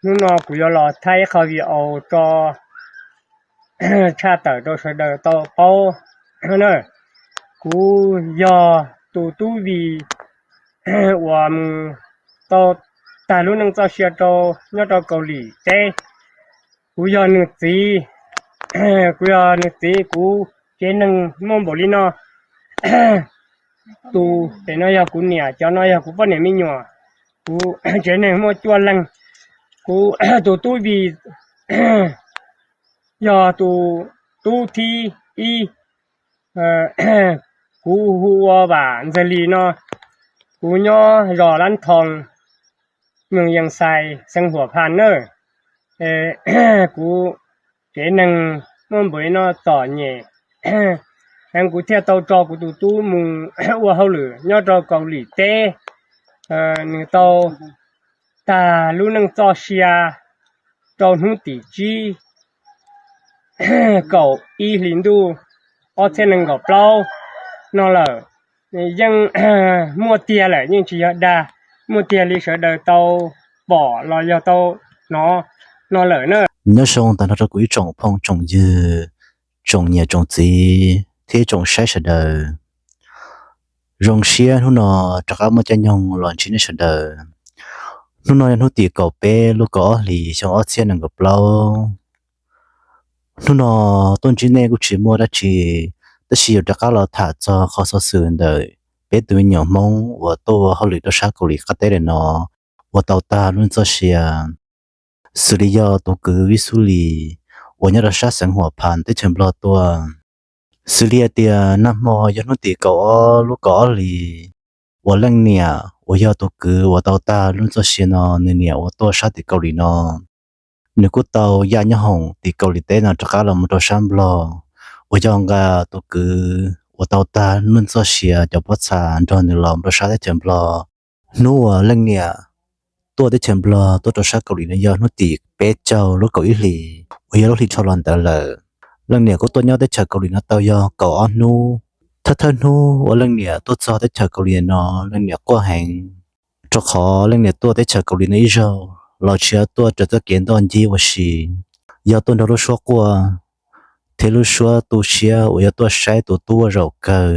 Hnub no kuv yuav los thaij ib qho video tso tshaj tawm rau sawv daws tau paub na. Kuv yog tus tub Vij uas mus tau tag lub neej txoj sia rau nyob rau Kaus Lim teb. Kuv yog nws txiv, kuv yog nws txiv, kuv tsev neeg muaj npaum li no. Tus pem no yog kuv niam, cov no yog kuv poj niam me nyuam. Kuv tsev neeg muaj cuaj leeg. Kuv tus tub Vij yog tus tub thib ib. Kuv hu ua Vam Ntxawg Lis no. Kuv nyob zos Lab Thoo, moos Yees Xais, xeev Huam Phas na. Kuv tsev neeg muaj npaum li no txom nyem, heev kuv thiaj tau tso kuv tus tub mus ua hauj lwm nyob rau Kaus Lim teb. Nws tau tag lub neej txoj sia rau hnub tim tsib kaum ib hlis ntuj ob txhiab nees nkaum plaub no lawm. Yeej muaj tiag lawm, yeej tsis yog dag, muaj tiag li sawv daws tau pom los yog tau hnov no lawm na. Nyob zoo tag nrho rau kuv ib tsoom phooj tsoom ywg, tsoom niam tsoom txiv thiab tsoom saib sawv daws. Zoo siab hnub no rov qab muaj caij nyoog los ntsib nej sawv daws. Hnub no yog hnub tim kaum peb lub kaum ob hlis xyoo ob txhiab nees nkaum plaub. Hnub no tuaj ntsib nej kuj tsis muaj dab tsi, tab sis yuav rov qab los tham txog qhov xov xwm ntawm peb tus me nyuam Hmoob uas tuaj ua hauj lwm rau sab Kaus Lim qab teb lawm no uas tau tag lub neej txoj sia. Xws li yog tus kwv Vij Xub Lis uas nyob rau sab xeev Huam Phas teb chaws Nplog tuaj. Xws li hais tias nag hmo yog hnub tim kaum ob lub kaum ob hlis uas leej niam uas yog tus kwv uas tau tag lub neej txoj sia no nws niam uas tuaj sab tim Kaus Lim no, nws kuj tau ya nyob hoom tim Kaus Lim teb no rov qab los mus rau sab Nplog, uas yog nqa tus kwv uas tau tag lub neej txoj sia cov pob txha nrog nws los mus rau sab teb chaws Nplog. Hnub uas leej niam tuaj teb chaws Nplog tuaj rau sab Kaus Lim no yog hnub tim peb caug lub kaum ib hlis uas yog lub hli rho los ntawd lawm. Leej niam kuj tuaj nyob teb chaws Kaus Lim no tau yog kaum ob hnub. Thawj thawj hnub uas leej niam tuaj txog teb chaws Kaus Lim no leej niam quaj heev, rau qhov leej niam tuaj teb chaws Kaus Lim no ib zaug los tsis yog tuaj raws txoj kev ntoj ncib ua si, yog tuaj nrog lub suab quaj thiab lub suab tu siab uas yog tuaj saib tus tub ua zaum kawg.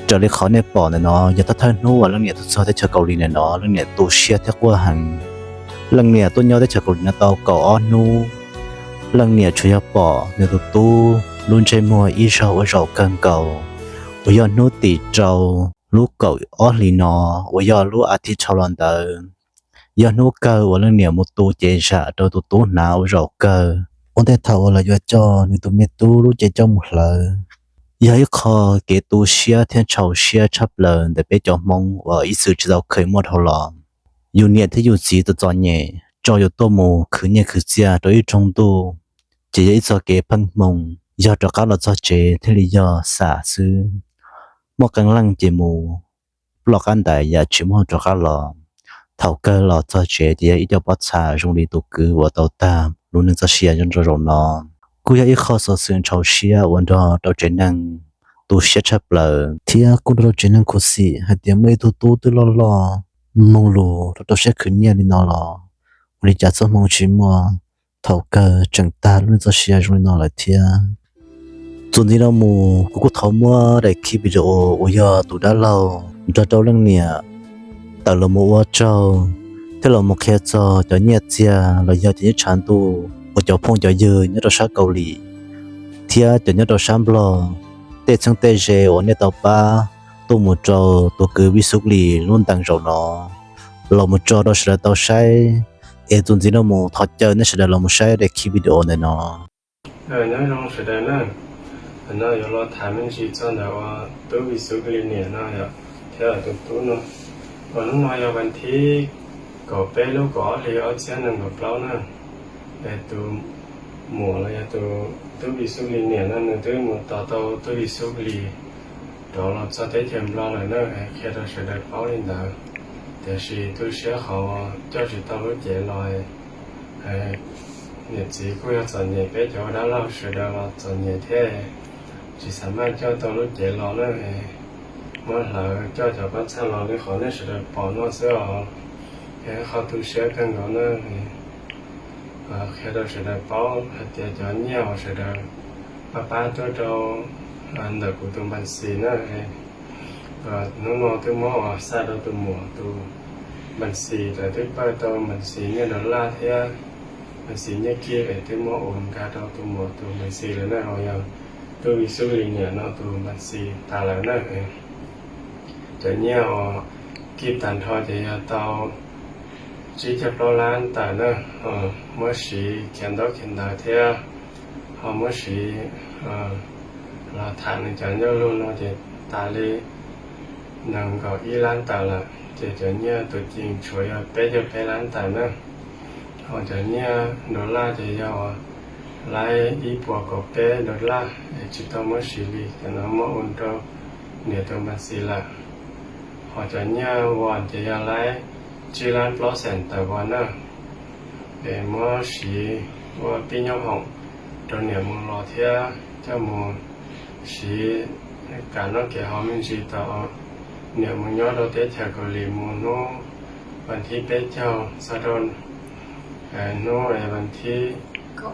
Raws li qhov nej pom ntawm no yog thawj thawj hnub uas leej niam tuaj txog teb chaws Kaus Lim ntawm no leej niam tu siab thiab quaj heev. Leej niam tuaj nyob teb chaws Kaus Lim no tau kaum ob hnub, leej niam tsuas yog pom nws tus tub lub ntsej muag ib zaug ua zaum kawg nkaus, uas yog hnub tim rau lub kaum ob hlis no, uas yog lub as thiv rho los ntawd, yog hnub kawg uas leej niam mus tu cev zam rau tus tub hnav ua zaum kawg. Ua ntej thaum uas lawv yuav coj nws tus me tub lub cev coj mus hlawv, yog ib qho kev tu siab thiab ntxhov siab tshaj plaws ntawm peb cov Hmoob uas ib txwm tsis tau kheev muaj dhau los. Yus niam thiab yus txiv txom txom nyem tso yus tuaj mus khwv nyiaj khwv txiaj rau ib rooj ntuj, ces yog ib txoj kev pheej hmoo, yog rov qab los txog tsev thiaj li yog xam xwb. Muaj qee leej ces mus ploj qab ntais yam tsis muaj rov qab los. Thaum kawg los txog tsev ces yog ib co pob txha zoo li tus kwv uas tau tag lub neej txoj sia nyob rau zaum no. Kuj yog ib qho xov xwm ntxhov siab uas nrog rau tsev neeg tu siab tshaj plaws thiab kuj nrog rau tsev neeg khuv xim hais tias muaj ib tug tub twb loj loj mloog lus rau rau siab khwv nyiaj li no los ua li cas txoj hmoo tsis muaj, thaum kawg tseem tag lub neej txoj sia zoo li no lawm thiab. Txuas ntxiv no mus kuv kuj thov muab daim clip video uas yog tus dab laug nrog rau leej niam tawm los mus ua tsaug thiab los mus qhia txog cov nyiaj txiag los yog cov nyiaj tshav ntuj uas cov phooj cov ywg nyob rau sab Kaus Lim thiab cov nyob rau sab Nplog tej txheeb tej ze uas nej tau pab tuaj mus rau tus kwv Vij Xub Lis lub ntees zaum no los mus tso rau sawv daws tau saib. Es txuas ntxiv no mus thov caw nej sawv daws los mus saib daim clip video ntawm no. Nyob zoo sawv daws na, no yuav los tham me ntsis txog ntawm uas tub Vij Xub Lis niam no yom, thiab tus tub no. Uas hnub no yog vas thib kaum peb lub kaum ob hlis ob txhiab nees nkaum plaub na. Es tus muam los yog tus tub Vij Xub Lis niam no nws twb mus tos tau tub Vij Xub Lis rov los txog teb chaws Nplog lawm na, qhia rau sawv daws paub li ntawd. Tiam sis tu siab qhov coj tsis tau lub cev los. Niam txiv kuj yog txom nyem, peb cov ua dab laug sawv daws los txom nyem thiab, tsis xav maj coj tau lub cev los na. Muab hlawv coj cov pob txha los li qhov nej sawv daws pom no xwb os. Yog qhov tu siab kawg nkaus na. Qhia rau sawv daws paub hais tias cov nyiaj uas sawv daws pab pab tuaj rau ntawm kuv tus npas xis na, hnub no twb muab ua xa rau tus muam tus npas xis, lawv twb pawj tau npas xis nyiaj dollar thiab npas xis nyiaj kib es twb muab ua nkag rau tus muam tus npas xis lawm na, ho yog tub Vij Xub Lis niam no tus npas xis tas lawm na. Cov nyiaj uas kib tag nrho ces yog tau tsib caug plaub lab tawm na, muab siv khiav ntaub khiav ntawv thiab ho muab siv los tham nws cov ncauj lus no ces tas li nees nkaum ib lab tawm lawm, ces cov nyiaj tus cees tshuav yog peb caug peb lab tawm na. Ho cov nyiaj dollar ces yog laib ib puas kaum peb dollar es tsis tau muab siv li, cov no muab ua rau niam tus npas xis lawm. Ho cov nyiaj vas ces yog laib tsib lab plaub xees tawm vas na, es muab siv ua pib nyob hoom rau niam mus los thiab coj mus siv kam noj kev haus me ntsis tom niam mus nyob rau teb chaws Kaus Lim mus hnub vas thib peb caug txog rau hnub vas thib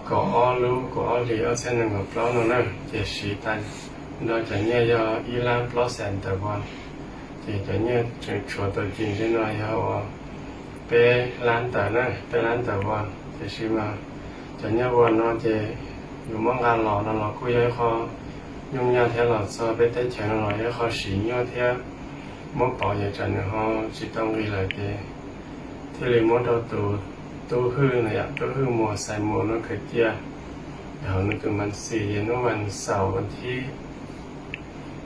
kaum ob lub kaum ob hlis ob txhiab nees nkaum plaub no na, ces siv tas nrho cov nyiaj yog ib lab plaub xees tawm vas, ces cov nyiaj tseem tshuav tau cees li no yog uas peb lab tawm na, peb lab tawm vas. Tiam sis mas cov nyiaj vas no ces yus muab nqa los no los kuj yog ib qho nyuj nyaj thiab, los txog peb teb chaws no los yog ib qho siv nyuaj thiab, muab pauv ces tsam nws ho tsis tau nqis lawm ces thiaj li muab rau tus tub Hwj no yom, tub Hwj Muas Xais Muas no khaws cia hauv nws tus npas xis ces hnub vas xaum vas thib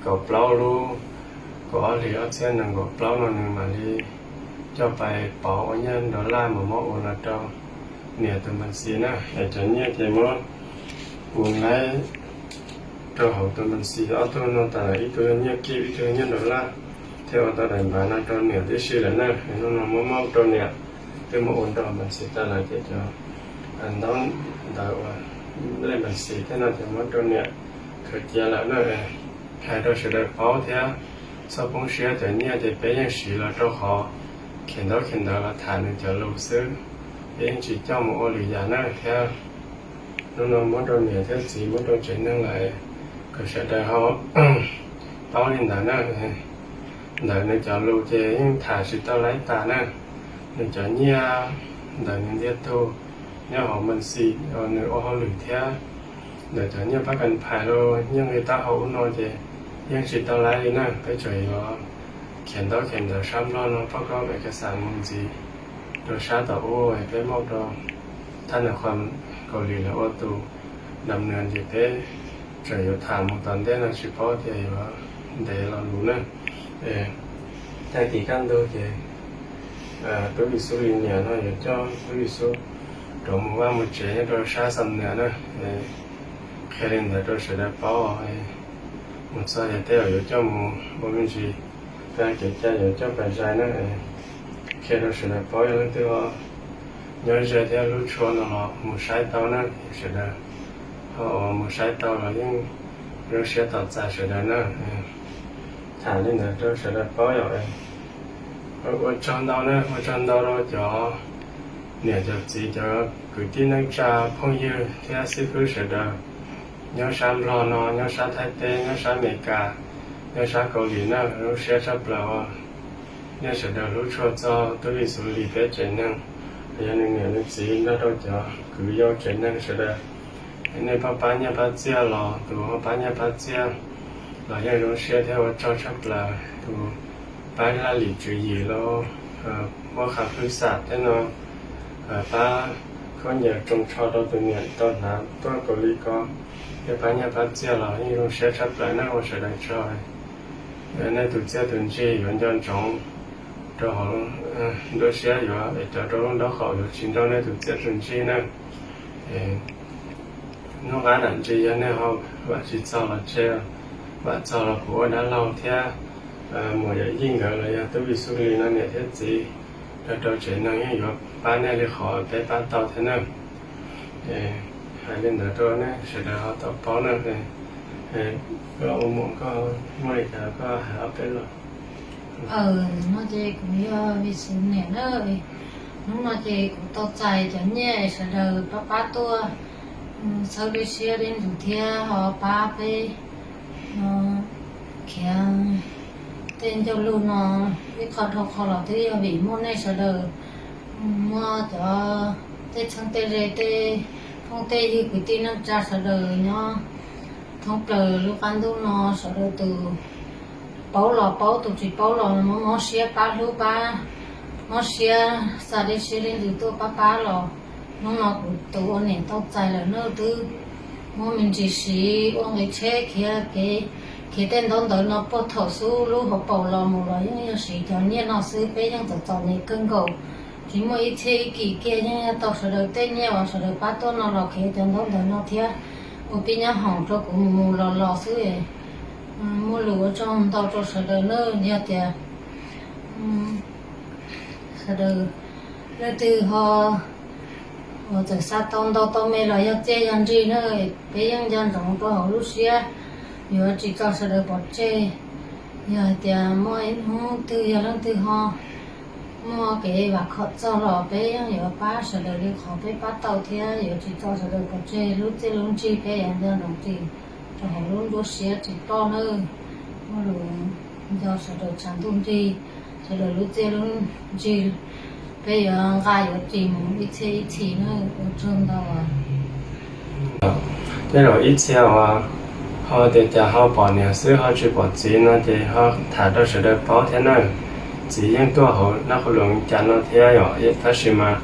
kaum plaub lub kaum ob hlis ob txhiab nees nkaum plaub no nws mam li coj pais pauv ua nyiaj dollar mas muab ua los rau niam tus npas xis na. Es cov nyiaj ces muab ua laib rau hauv tus npas xis ob tug no tas lawm, ib tug yog nyiaj kib ib tug yog nyiaj dollar, thiab ua tau daim npav no rau niam tib si lawm na. Hnub no muab muab rau niam, twb muab ua rau npas xis tas lawm ces cov ntaub ntawv uas lej npas xis thiab no ces muab rau niam khaws cia lawm na. Hais rau sawv daws paub thiab txhob poob siab, cov nyiaj ces peb yeej siv los rau qhov khiav ntaub khiav ntawv los tham nws cov lus xwb, peb yeej tsis coj mus ua lwm yam na thiab. Hnub no muab rau niam thiab txiv muab rau tsev neeg lawm, kom sawv daws ho paub li ntawd na. Ntawm nws cov lus ces yeej tham tsis tau laib tas na. Nws cov nyiaj ntawm nws ntiag tug nyob hauv npas xis nws ua hauj lwm thiab ntawm cov nyiaj pab kas phais los nyiaj nqi taub hau ub no ces yeej tsis tau laib li na. Peb tseem yuav khiav ntaub khiav ntawv sab Nplog no pab koj pem kas xas mus ntxiv rau sab tom ub es peb muab rau thab nws qhuas Kaus Lim lawv ua tus dam nws ces peb tseem yuav tham mus tom ntej no tsis paub tias yuav ntev los lus na. Tag kis kaj ntug ces tub Vij Xub Lis niam no yuav coj tub Vij Xub rov mus vaj mus tsev nyob rau sab Xam Nias na. Qhia li ntawd rau sawv daws paub, mus txog ces tej zaum yuav coj mus ua me ntsis, kev cai yuav coj pais zais na. Qhia rau sawv daws paub, yog leej twg nyob ze thiab hlub tshua no los mus saib tau na, sawv daws ho mus saib tau los yeej zoo siab tos txais sawv daws na. Tham li ntawd rau sawv daws paub yom. Ua tsaug ntau na, ua tsaug ntau rau cov niam cov txiv cov kwv tij neej tsa phooj ywg thiab xib fwb sawv daws nyob sab Nplog no, nyob sab Thaib teb, nyob sab Amelikas, nyob sab Kaus Lim na, zoo siab tshaj plaws uas nej sawv daws hlub tshua txog tub Vij Xub Lis peb tsev neeg, yog nws niam nws txiv nrog rau cov kwv yau tsev neeg sawv daws. Nej pab pab nyiaj pab txiaj los tus ho pab nyiaj pab txiaj los yeej zoo siab thiab ua tsaug tshaj plaws. Tus pab laj lim tswv yim los muab qhov hwj xam thiab no pab khaub ncaws tsoo tsho rau tus niam tau hnav tuaj Kaus Lim ko, thiab pab nyiaj pab txiaj los yeej zoo siab tshaj plaws na, ua sawv daws tsaug. Nej tus txiaj tus ntsig yuav nco ntsoov rau hauv nruab siab, yuav cov rau lub nraub qaum yuav tsis nrauj nej tus txiaj tus ntsig na. Hnub qab dam ntsis yog nej ho vam tsis txog los tseg, vam txog los kuv ua dab laug thiab muam Yawm Yij nkawd los yog tub Vij Xub Lis no niam thiab txiv nrog rau tsev neeg yeej yuav pab nej li qhov peb pab tau thiab na. Hais li ntawd rau nej sawv daws ho tau paub na. Koj ua muam koj muaj li cas koj hais ob peb los. Aws, no ces kuv yog Vij Xub niam na. Hnub no ces kuv tau txais cov nyiaj sawv daws pab pab tuaj, txhawb peb siab li ntawd thiab ho pab peb khiav tej ncauj lug no ib qho dhau qhov los twb yog vim muaj nej sawv daws, muaj cov tej txheeb tej ze, tej phooj tej ywg kwv tij neej tsa sawv daws nyob thoob plaws lub qab ntuj no, sawv daws tus paub los paub, tus tsis paub los mob siab pab hlub pab, mob siab xa dej siab li ntawd tuaj pab pab los, hnub no kuv tus ua niam tau txais lawm nawb, twb muab me ntsis siv ua nqi tsheb khiav kev, khiav tej ntaub ntawv no puag thaum xub lub hauv paus los mus los yeej yog siv cov nyiaj no xwb, peb yeej txom txom nyem kawg nkaus, tsis muaj ib txhiab ib kis kiag, yeej yog tau sawv daws tej nyiaj uas sawv daws pab tuaj no los khiav cov ntaub ntawv no thiab ua pib nyob hoom rau kuv mus mus los los xwb. Muaj lus ua tsaug ntau rau sawv daws nawb, yog tias sawv daws leej twg ho uas txawm xa tau ntau tau me los yog txiaj yog ntsig na, peb yeej nco ntsoov rau hauv lub siab, yuav tsis tso sawv daws pov tseg. Yog hais tias muaj ib hnub twg yog leej twg ho muaj kev vam khom txog los peb yeej yuav pab sawv daws li qhov peb pab tau thiab yuav tsis tso sawv daws pov tseg. Lub txiaj lub ntsig peb yuav nco ntsoov tsis rau hauv lub nruab siab tsis ploj nawb. Muaj lus nco sawv daws tshav ntuj nrig, sawv daws lub txiaj lub ntsig peb yuav nqa yuav ris mus ib txhiab ib txhis nawb. Ua tsaug ntau. Tej zaum ib txhia uas ho tias cas ho pom niam xwb ho tsis pom txiv no ces ho tham rau sawv daws paub thiab nawb. Txiv yeej tuaj hauv nab qhuv loos cas no thiab yom, tab sis mas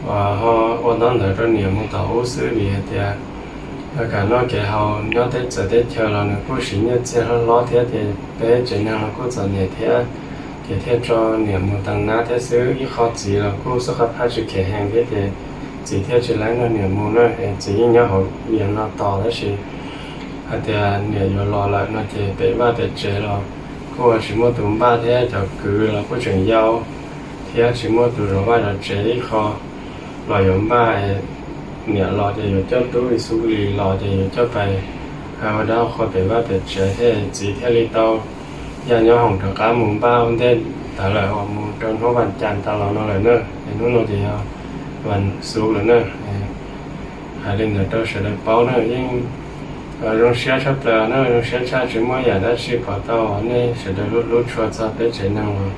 uas ho ua ntaub ntawv rau niam mus tom ub xwb vim hais tias kam noj kev haus nyob teb txawv teb chaws los nws kuj siv nyiaj txiag hlob hlob thiab ces peb tsev neeg los kuj txom nyem thiab, ces thiaj tso niam mus teev nab thiab xwb. Ib qho txiv los kuj xub qab phaj tsis kheev heev thiab ces txiv thiaj tsis laib nrog niam mus na, es txiv yeej nyob hauv vias no tos tab sis hais tias niam yuav los lawm no ces pem vaj pem tsev los kuj tsis muaj tus npaj thiab cov kwv los kuj tseem yau thiab tsis muaj tus zov vaj zov tsev ib qho los yuav npaj. Niam los ces yuav coj tub Vis Xub Lis los ces yuav coj pais ua dab qhua pem vaj pem tsev thiab txiv thiaj li tau yaj nyob hoom rov qab mus npaj ua ntej ntawd lawm uas mus rau hnub vas cas tas los no lawm na, es hnub no ces yog vas xuv lawm na. Hais li ntawd rau sawv daws paub na, yeej zoo siab tshaj plaws na, zoo siab tshaj tsis muaj yam dab tsi pom tau nej sawv daws hlub tshua txog peb tsev neeg los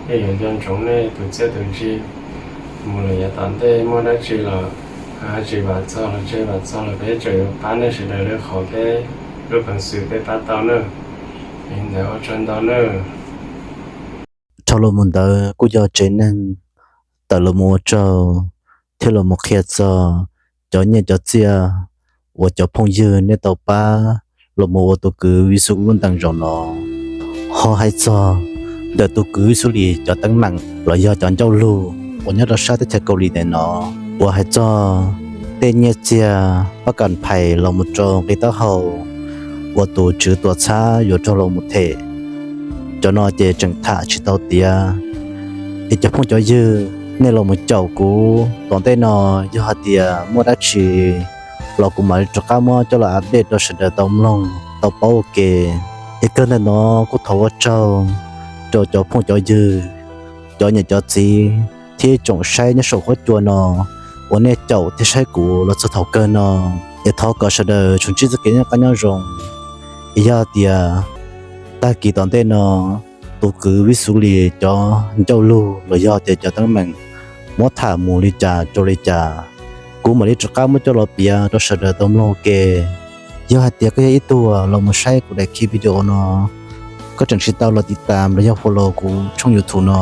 yeej yuav nco ntsoov nej tus txiaj tus ntsig mus lawm yav tom ntej. Muaj dab tsi los tsis vam txog los tseg, vam txog los peb tseem yuav pab nej sawv daws li qhov peb lub peev xwm peb pab tau na. Li ntawd ua tsaug ntau nawb. Dhau los mus ntawd kuj yog tsev neeg tawm los mus ua tsaug thiab los mus qhia txog cov nyiaj cov txiaj uas cov phooj ywg nej tau pab los mus ua tus kwv Vis Xub lub ntees zaum no. Ho hais txog ntawm tus kwv Vis Xub Lis cov teeb meem los yog cov ncauj lug uas nyob rau sab teb chaws Kaus Lim ntawm no, uas hais txog tej nyiaj txiag pab kam phais los mus rau nqi taub hau uas tus tswv tuam txhab yuav raug los mus them, cov no ces tseem tham tsis tau tiav. Es cov phooj cov ywg, nej los mus caum kuv tom ntej no, yog hais tias muaj dab tsi los kuv mam li rov qab muab coj los update rau sawv daws tau mloog tau paub ua ke. Es kawg ntawm no kuj thov ua tsaug rau cov phooj cov ywg, cov niam cov txiv thiab tsoom saib nyob saum huab cua no uas nej caum thiab saib kuv los txog thaum kawg no. Es thov kom sawv daws tsuas ntsib txoj kev noj qab nyob zoo. Es yog tias tag kis tom ntej no tus kwv Vis Xub Lis cov ncauj lug los yog tias cov teeb meem muab tham mus li cas rau li cas, kuv mam li rov qab muab coj los piav rau sawv daws tau mloog ua ke. Yog hais tias koj yog ib tug los mus saib kuv daim video no, koj tseem tsis tau los tiv tam los yog follow kuv tshooj YouTube no,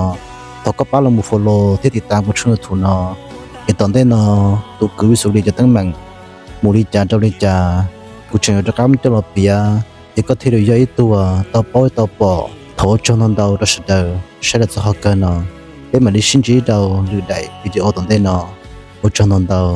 thov koj pab los mus follow thiab tiv tam kuv tshooj YouTube no. Es tom ntej no tus kwv Vis Xub Lis cov teeb meem mus li cas rau li cas, kuv tseem yuav rov qab muab coj los piav, es koj thiaj li yog ib tug tau paub tau pom. Thov ua tsaug ntau ntau rau sawv daws saib los txog qhov kawg no. Peb mam li sib ntsib rau lwm daim video tom ntej no. Ua tsaug ntau ntau.